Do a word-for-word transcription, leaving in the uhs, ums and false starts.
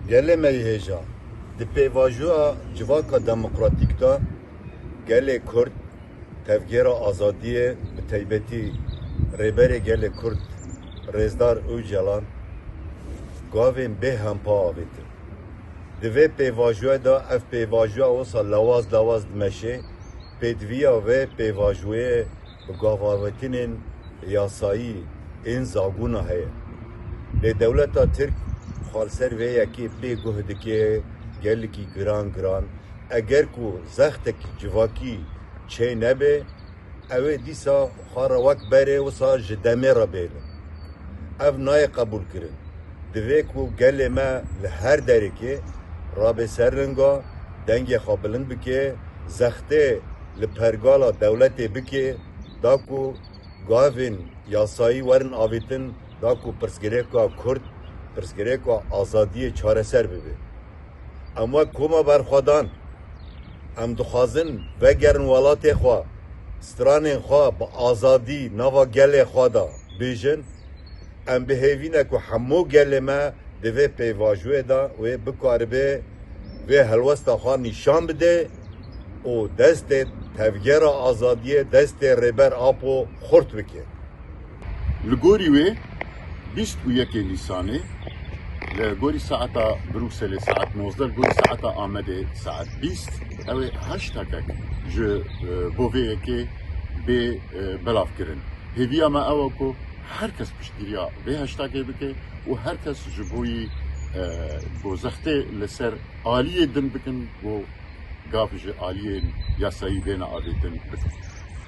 Gelê me yê hêja, di pêvajoya Civaka Demokratîk de gelê Kurd, Tevgera Azadiyê, bi taybetî Rêberê Gelê Kurd Rêzdar Ocalan, gavên bê hempa avêtin. Di vê pêvajoyê de, ev pêvajoya wisa lawaz lawaz dimeşe, pêdiviya vê pêvajoyê bi gavavêtinên yasayî ên zagûna heye. Lê dewleta Tirk xwe li ser vê yekê bê guh dike, gelekî giran giran. Eger ku zextek civakî çê nebe, ew ê dîsa xwe re wek berê wisa ji demê re bêne. Ev nayê qebûlkirin. Divê ku gelê me li her derekê rabe ser linga, dengê xwe bilind bike, zextê li pergala dewletê bike, da ku gavên yasayî werin avêtin, da ku pirsgirêka Kurd, pirsgirêka azadiyê çareser bibe. Em wek koma berxwedan, em dixwazin vegerin welatê xwe, stranên xwe bi azadî nava gelê xwe de bêjin. Em bi hêvî ne ku hemû gelê me di vê pêvajoyê de wê bikaribe vê helwesta xwe nîşan bide û destê Tevgera Azadiyê, destê Rêber Apo xurt bike. Li gorî wê, bîst û yekê Nîsanê, li gorî saeta Brukselê saet nozdeh, li gorî saeta Amedê saet bîst, ew ê hashtaga ji, e, bo vê yekê bê, e, belavkirin. Hêviya me ew e ku her kes piştgiriya vê hashtagê bike û her kes ji bo yî, e, ku zextê li ser aliyê din bikin, ku gav ji aliyên yasayî bêne avêtin bikin.